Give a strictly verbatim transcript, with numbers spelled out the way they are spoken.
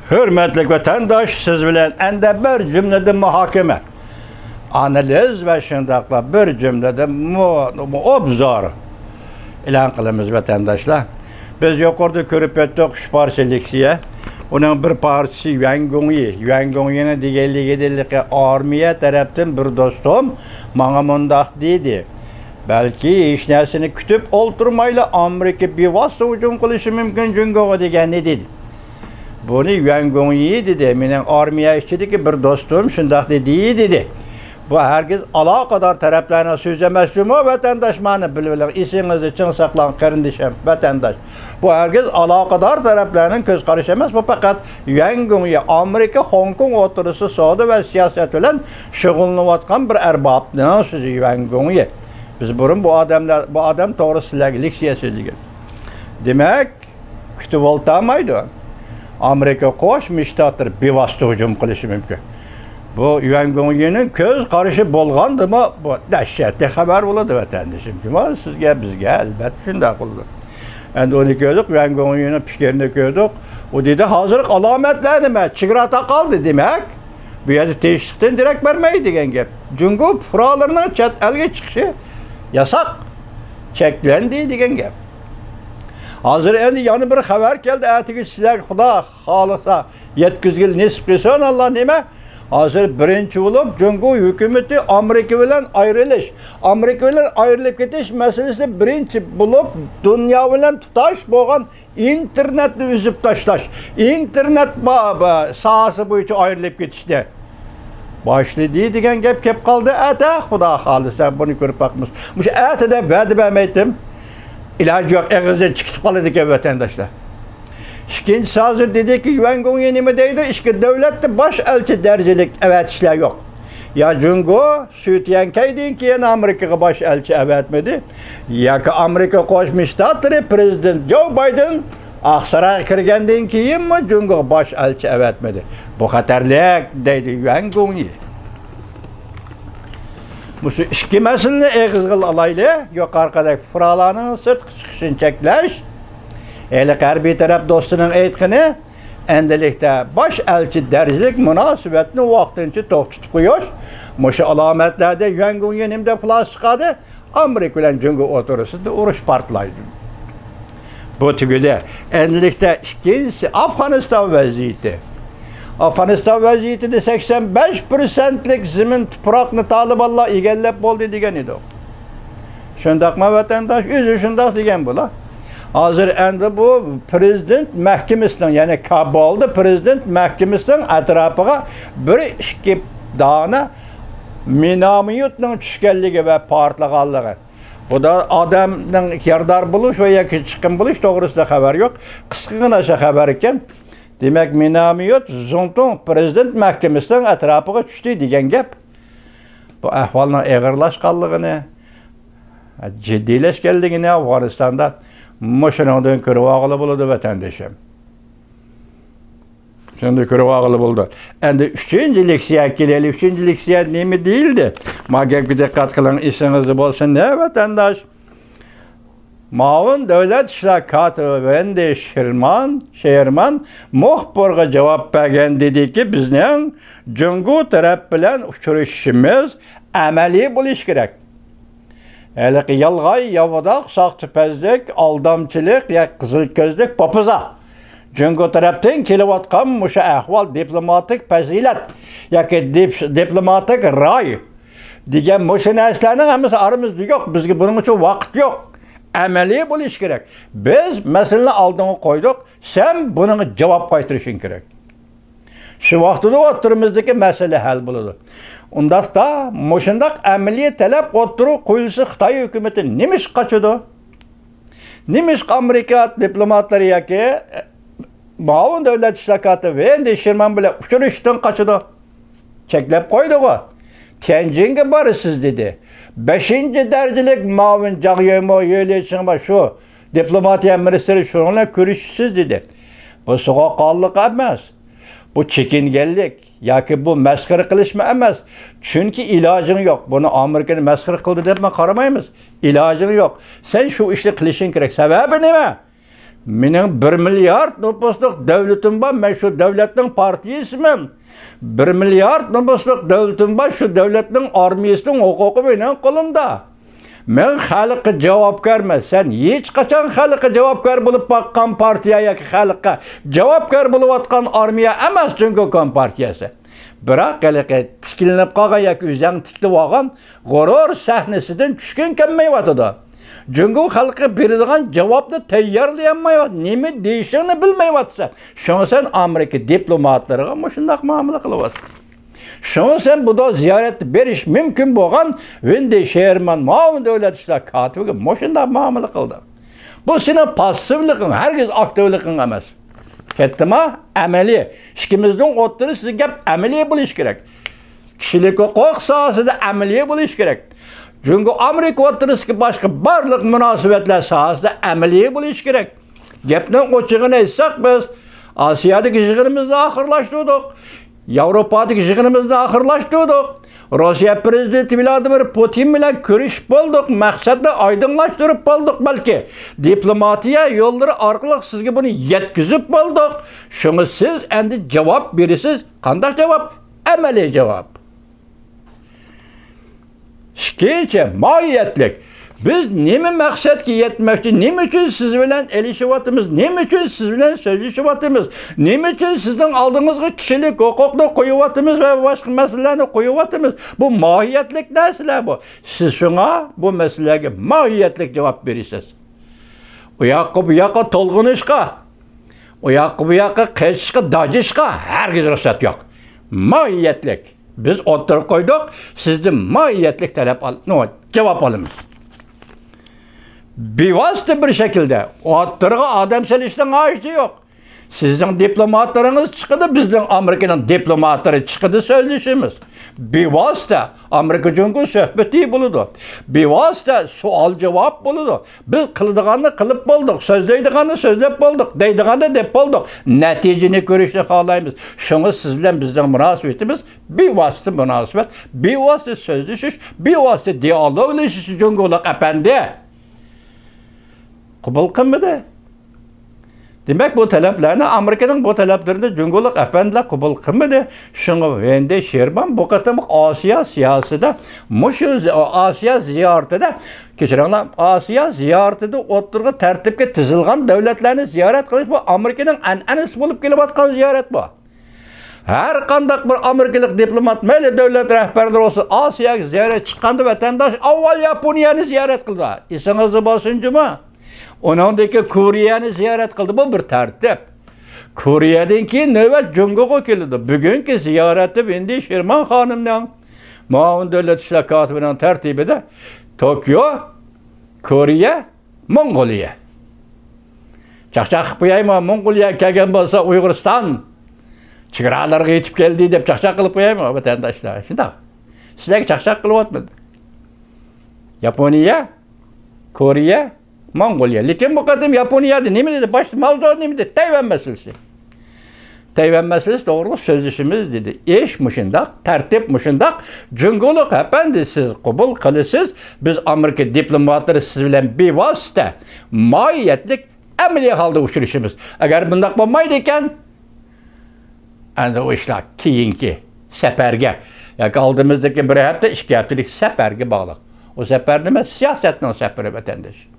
ھۆرمەتلىك ۋەتەنداش، سىز بىلەن ئەندە بىر جۈملىدىن مۇھاكىمە، ئانالىز ۋە شۇنداقلا بىر جۈملىدىن مۇ-، مۇ-، ئوبزور ئېلان قىلىمىز، ۋەتەنداشلار. بىز يۇقىرىدا كۆرۈپ ئۆتتۇق ئۈچ پارچە لېكسىيە. ئۇنىڭ بىر پارچىسى يۈەن گۇڭيى. يۈەن گۇڭيىنىڭ دېگەنلىكىدىن ئارمىيە تەرەپتىن بىر دوستۇم ماڭا مۇنداق دېدى. بەلكى ھېچ نەرسىنى كۈتۈپ ئولتۇرمايلا ئامېرىكا بىۋاسىتە ھۇجۇم قىلىشى مۇمكىن جۇڭگوغا دېگەننى دېدى. بۇنى يۈەن گۇڭيى دېدى. مېنىڭ ئارمىيە ئىچىدىكى بىر دوستۇم شۇنداق دېدى، دېدى. بۇ ھەرگىز ئالاقىدار تەرەپلەرنىڭ سۆزى ئەمەس جۇمۇ، ۋەتەنداش، مانا بىلىۋېلىڭ، ئېسىڭىزدە چىڭ ساقلاڭ، قېرىندىشىم، ۋەتەنداش. بۇ ھەرگىز ئالاقىدار تەرەپلەرنىڭ كۆز قارىشى ئەمەس، بۇ پەقەت يۈەن گۇڭيى، ئامېرىكا خوڭكوڭ ئوتتۇرىسى سودا ۋە سىياسەت بىلەن شۇغۇللىنىۋاتقان بىر ئەربابنىڭ سۆزى، يۈەن گۇڭيى. بىز بۇرۇن بۇ ئادەملەر، بۇ ئادەم توغرىسىدا سىلەرگە لېكسىيە سۆزلىگەن. دېمەك، كۈتۈۋالالمايدۇ. ئامېرىكا قوشما شتاتلىرى بىۋاسىتە ھۇجۇم قىلىشى مۇمكىن. بۇ يۈەن گۇڭيىنىڭ كۆز قارىشى بولغاندىمۇ، بۇ دەھشەتلىك خەۋەر بولىدۇ، ۋەتەندىشىم. جۇمۇ سىزگە، بىزگە ئەلۋەتتە شۇنداق بولىدۇ. ئەمدى ئۇنى كۆردۇق، يۈەن گۇڭيىنىڭ پىكرىنى كۆردۇق. ئۇ دېدى، ھازىرقى ئالامەتلەر نېمە؟ چېگرا تاقالدى، دېمەك، بۇ يەردە تىنچلىقتىن دېرەك بەرمەيدۇ دېگەن گەپ. جۇڭگو پۇقرالىرىنىڭ چەت ئەلگە چىقىشى ياساق، چەكلەندى دېگەن گەپ. ھازىر ئەمدى يەنە بىر خەۋەر كەلدى، ئەتىگە سىلەرگە خۇدا خالىسا يەتكۈزگىلى نېسىپ قىلسۇن، ئاللا نېمە؟ ھازىر بىرىنچى بولۇپ جۇڭگو ھۆكۈمىتى ئامېرىكا بىلەن ئايرىلىش، ئامېرىكا بىلەن ئايرىلىپ كېتىش مەسىلىسى بىرىنچى بولۇپ دۇنيا بىلەن تۇتاش بولغان ئىنتېرنېتنى ئۈزۈپ تاشلاش، ئىنتېرنېت با-، با-، ساھەسى بويىچە ئايرىلىپ كېتىشنى باشلىدى دېگەن گەپ كەپ قالدى. ئەتە خۇدا خالىسا بۇنى كۆرۈپ باقىمىز. مۇشۇ ئەتە دەپ ۋەدە بەرمەيتتىم. ئىلاجى يوق، ئېغىزدىن چىقىپ قالىدىكەن، ۋەتەنداشلار. ئىككىنچىسى، ھازىر دېدىكى، يۈەن گۇڭيى نېمە دەيدۇ؟ ئىككى دۆلەتتە باش ئەلچى دەرىجىلىك ئەۋەتىشلەر يوق. يا جۇڭگو سۈتيەنكەيدىن كېيىن ئامېرىكىغا باش ئەلچى ئەۋەتمىدى، ياكى ئامېرىكا قوشما شتاتلىرى پىرېزىدېنت جو بايدېن ئاقسارايغا كىرگەندىن كېيىنمۇ جۇڭگوغا باش ئەلچى ئەۋەتمىدى. بۇ خەتەرلىك، دەيدۇ يۈەن گۇڭيى. مۇشۇ ئىككى مەسىلىنى ئېغىزغا ئالايلى. يۇقىرىقىدەك پۇقرالارنىڭ سىرتقا چىقىشىنى چەكلەش، ھېلىقى ھەربىي تەرەپ دوستىنىڭ ئېيتقىنى، ئەمدىلىكتە باش ئەلچى دەرىجىلىك مۇناسىۋەتنى ۋاقتىنچە توختىتىپ قويۇش. مۇشۇ ئالامەتلەردە يۈەن گۇڭيى نېمە دەپ خۇلاسە چىقاردى؟ ئامېرىكا بىلەن جۇڭگو ئوتتۇرىسىدا ئۇرۇش پارتلايدۇ. بۇ تۈگىدى. ئەمدىلىكتە ئىككىنچىسى ئافغانىستان ۋەزىيىتى. ئافغانىستان ۋەزىيىتىدە سەكسەن بەش پىرسەنتلىك زېمىن تۇپراقنى تالىبانلار ئىگىلەپ بولدى دېگەن ئىدۇق. شۇنداقمۇ ۋەتەنداش؟ ئۆزى شۇنداق دېگەن بۇلار. ھازىر ئەمدى بۇ پىرېزىدېنت مەھكىمىسىنىڭ، يەنى كابۇلدا پىرېزىدېنت مەھكىمىسىنىڭ ئەتراپىغا بىر ئىككى دانە مىناميوتنىڭ چۈشكەنلىكى ۋە پارتلىغانلىقى. بۇ دا ئادەمنىڭ يارىدار بولۇش ۋە ياكى چىقىم بولۇش توغرىسىدا خەۋەر يوق. قىسقىغىنە شۇ خەۋەر ئىكەن. دېمەك، مىناميوت زۇڭتۇڭ پىرېزىدېنت مەھكىمىسىنىڭ ئەتراپىغا چۈشتى دېگەن گەپ. بۇ ئەھۋالنىڭ ئېغىرلاشقانلىقىنى، جىددىيلەشكەنلىكىنى ئافغانىستاندا مۇشۇنىڭدىن كۆرۈۋالغىلى بولىدۇ، ۋەتەندىشىم. شۇنى كۆرۈۋالغىلى بولىدۇ. ئەمدى ئۈچىنچى لېكسىيەگە كېلەيلى. ئۈچىنچى لېكسىيە نېمە دېيىلدى؟ ما گەپكە دىققەت قىلىڭ، ئېسىڭىزدە بولسۇن، ھە، ۋەتەنداش. مۇئاۋىن دۆلەت ئىشلار كاتىپى ۋېندى شېرمان، شېرمان مۇخبىرغا جاۋاب بەرگەن دېدىكى، بىزنىڭ جۇڭگو تەرەپ بىلەن ئۇچرىشىشىمىز ئەمەلىي بولۇشى كېرەك. ھېلىقى يالغان، ياۋىداق، ساختىپەزلىك، ئالدامچىلىق يا قىزىل كۆزلۈك، پوپىزا. جۇڭگو تەرەپتىن كېلىۋاتقان مۇشۇ ئەھۋال دىپلوماتىك پەزىلەت ياكى دىپ-، دىپلوماتىك راي دېگەن مۇشۇ نەرسىلەرنىڭ ھەممىسى ئارىمىزدا يوق. بىزگە بۇنىڭ ئۈچۈن ۋاقىت يوق. ئەمەلىي بولۇش كېرەك. بىز مەسىلىنى ئالدىڭغا قويدۇق، سەن بۇنىڭغا جاۋاب قايتۇرۇشۇڭ كېرەك. شۇ ۋاقتىدا ئوتتۇرىمىزدىكى مەسىلە ھەل بولىدۇ. ئۇنداقتا مۇشۇنداق ئەمەلىي تەلەپ ئوتتۇرىغا قويۇلسا، خىتاي ھۆكۈمىتى نېمىشقا قاچىدۇ؟ نېمىشقا ئامېرىكا دىپلوماتلىرى ياكى مۇئاۋىن دۆلەت ئىشلار كاتىپى ۋېندى شېرمان بىلەن ئۇچرىشىشتىن قاچىدۇ؟ چەكلەپ قويدىغۇ. تيەنجىنگە بارىسىز دېدى. بەشىنچى دەرىجىلىك مۇئاۋىن جاڭ يۆمو، يۆ لېچىڭ بار، شۇ دىپلوماتىيە مىنىستىرى شۇنىڭ بىلەن كۆرۈشىسىز دېدى. بۇ سوغۇققانلىق ئەمەس. بۇ چېكىنگەنلىك ياكى بۇ مەسخىرە قىلىشمۇ ئەمەس. چۈنكى ئىلاجىڭ يوق. بۇنى ئامېرىكىنى مەسخىرە قىلدى دەپ مەن قارىمايمىز. ئىلاجىڭ يوق. سەن شۇ ئىشنى قىلىشىڭ كېرەك. سەۋەبى نېمە؟ مېنىڭ بىر مىليارد نوپۇسلۇق دۆلىتىم بار، مەن شۇ دۆلەتنىڭ پارتىيىسىمەن. بىر مىليارد نوپۇسلۇق دۆلىتىم بار، شۇ دۆلەتنىڭ ئارمىيىسىنىڭ ھوقۇقى مېنىڭ قولۇمدا. مەن خەلققە جاۋابكارمەن. سەن ھېچقاچان خەلققە جاۋابكار بولۇپ باققان پارتىيە ياكى خەلققە جاۋابكار بولۇۋاتقان ئارمىيە ئەمەس جۇڭگو كومپارتىيەسى. بىراق ھېلىقى تىكلىنىپ قالغان ياكى ئۆزەڭ تىكلىۋالغان غۇرۇر سەھنىسىدىن چۈشكۈڭ كەلمەيۋاتىدۇ. جۇڭگو خەلقى بېرىدىغان جاۋابنى تەييارلىيالمايۋاتىسەن، نېمە دېيىشىڭنى بىلمەيۋاتىسەن. شۇڭا سەن ئامېرىكا دىپلوماتلىرىغا مۇشۇنداق مۇئامىلە قىلىۋاتىسەن. شۇڭا سەن بۇدا زىيارەت بېرىش مۇمكىن بولغان ۋېندى شېرمان مۇئاۋىن دۆلەت ئىشلار كاتىپىگە مۇشۇنداق مۇئامىلە قىلدى. بۇ سېنىڭ پاسسىۋلىقىڭ، ھەرگىز ئاكتىۋلىقىڭ ئەمەس. كەتتىما؟ ئەمەلىي. ئىككىمىزنىڭ ئوتتۇرىسىدا گەپ ئەمەلىي بولۇشى كېرەك. كىشىلىك ھوقۇق ساھەسىدە ئەمەلىي بولۇشى كېرەك. جۇڭگو ئامېرىكا ئوتتۇرىسىدىكى باشقا بارلىق مۇناسىۋەتلەر ساھەسىدە ئەمەلىي بولۇشى كېرەك. گەپنىڭ ئوچۇقىنى ئېيتساق، بىز ئاسىيادىكى يىغىنىمىزنى ئاخىرلاشتۇردۇق. ياۋروپادىكى يىغىنىمىزنى ئاخىرلاشتۇردۇق. روسىيە پىرېزىدېنتى ۋلادىمىر پۇتىن بىلەن كۆرۈشۈپ بولدۇق. مەقسەتنى ئايدىڭلاشتۇرۇپ بولدۇق بەلكى. دىپلوماتىيە يوللىرى ئارقىلىق سىزگە بۇنى يەتكۈزۈپ بولدۇق. شۇڭا سىز ئەمدى جاۋاب بېرىسىز. قانداق جاۋاب؟ ئەمەلىي جاۋاب. ئىككىنچى، ماھىيەتلىك. بىز نېمە مەقسەتكە يەتمەكچى؟ نېمە ئۈچۈن سىز بىلەن ئېلىشىۋاتىمىز؟ نېمە ئۈچۈن سىز بىلەن سۆزلىشىۋاتىمىز؟ نېمە ئۈچۈن سىزنىڭ ئالدىڭىزغا كىشىلىك ھوقۇقنى قويۇۋاتىمىز ۋە باشقا مەسىلىلەرنى قويۇۋاتىمىز؟ بۇ ماھىيەتلىك نەرسىلەر بۇ. سىز شۇڭا بۇ مەسىلىلەرگە ماھىيەتلىك جاۋاب بېرىسىز. ئۇ ياققا، بۇ ياققا تولغىنىشقا، ئۇ ياققا، بۇ ياققا قېچىشقا، داجىشقا ھەرگىز رۇخسەت يوق. ماھىيەتلىك. بىز ئوتتۇرىغا قويدۇق، سىزدىن ماھىيەتلىك تەلەپ ئال-، نو، جاۋاب ئالىمىز. بىۋاسىتە بىر شەكىلدە ئوتتۇرىغا ئادەم سېلىشنىڭ ھاجىتى يوق. سىزنىڭ دىپلوماتلىرىڭىز چىقىدۇ، بىزنىڭ ئامېرىكىنىڭ دىپلوماتلىرى چىقىدۇ، سۆزلىشىمىز. بىۋاسىتە ئامېرىكا جۇڭگو سۆھبىتى بولىدۇ. بىۋاسىتە سوئال جاۋاب بولىدۇ. بىز قىلىدىغاننى قىلىپ بولدۇق، سۆزلەيدىغاننى سۆزلەپ بولدۇق، دەيدىغاننى دەپ بولدۇق. نەتىجىنى كۆرۈشنى خالايمىز. شۇڭا سىز بىلەن بىزنىڭ مۇناسىۋىتىمىز بىۋاسىتە مۇناسىۋەت، بىۋاسىتە سۆزلىشىش، بىۋاسىتە دىئالوگلىشىش جۇڭگولۇق ئەپەندى. قوبۇل قىلمىدى. دېمەك، بۇ تەلەپلەرنى، ئامېرىكىنىڭ بۇ تەلەپلىرىنى جۇڭگولۇق ئەپەندىلەر قوبۇل قىلمىدى. شۇڭا ۋېندى شېرمان بۇ قېتىملىق ئاسىيا سىياسىتىدە، مۇشۇ زى-، ئاسىيا زىيارىتىدە، كەچۈرۈڭلار، ئاسىيا زىيارىتىدە ئوتتۇرىغا تەرتىپكە تىزىلغان دۆلەتلەرنى زىيارەت قىلىش، بۇ ئامېرىكىنىڭ ئەنئەنىسى بولۇپ كېلىۋاتقان زىيارەت بۇ. ھەر قانداق بىر ئامېرىكىلىق دىپلومات، مەيلى دۆلەت رەھبەرلىرى بولسۇن، ئاسىياغا زىيارەت چىققاندا ۋەتەنداش ئاۋۋال ياپونىيەنى زىيارەت قىلىدۇ. ئېسىڭىزدە بولسۇن جۇمۇ. ئۇنىڭدىكى كورېيەنى زىيارەت قىلدى. بۇ بىر تەرتىپ. كورېيەدىن كېيىن نۆۋەت جۇڭگوغا كېلىدۇ. بۈگۈنكى زىيارىتى ۋېندى شېرمان خانىمنىڭ، مۇئاۋىن دۆلەت ئىشلار كاتىپىنىڭ تەرتىپىدە توكيو، كورېيە، موڭغۇلىيە. چاقچاق قىلىپ قويايمۇ؟ موڭغۇلىيە كەلگەن بولسا ئۇيغۇرىستان چېگرالىرىغا يېتىپ كەلدى دەپ چاقچاق قىلىپ قويايمۇ، ۋەتەنداشلار؟ شۇنداق. سىلەرگە چاقچاق قىلىۋاتمىدى. ياپونىيە، كورېيە، موڭغۇلىيە. لېكىن بۇ قېتىم ياپونىيەدە نېمە دېدى؟ باشتا ماۋزۇ نېمە دېدى؟ تەيۋەن مەسىلىسى. تەيۋەن مەسىلىسى توغرۇلۇق سۆزلىشىمىز دېدى. ئىش مۇشۇنداق، تەرتىپ مۇشۇنداق. جۇڭگولۇق ئەپەندى، سىز قوبۇل قىلىسىز، بىز ئامېرىكا دىپلوماتلىرى سىز بىلەن بىۋاسىتە، ماھىيەتلىك، ئەمەلىي ھالدا ئۇچرىشىمىز. ئەگەر بۇنداق بولمايدىكەن، ئەمدى ئۇ ئىشلار كېيىنكى سەپەرگە ياكى ئالدىمىزدىكى بىر ھەپتە، ئىككى ھەپتىلىك سەپەرگە باغلىق. ئۇ سەپەر نېمە؟ سىياسەتنىڭ سەپىرى، ۋەتەنداش.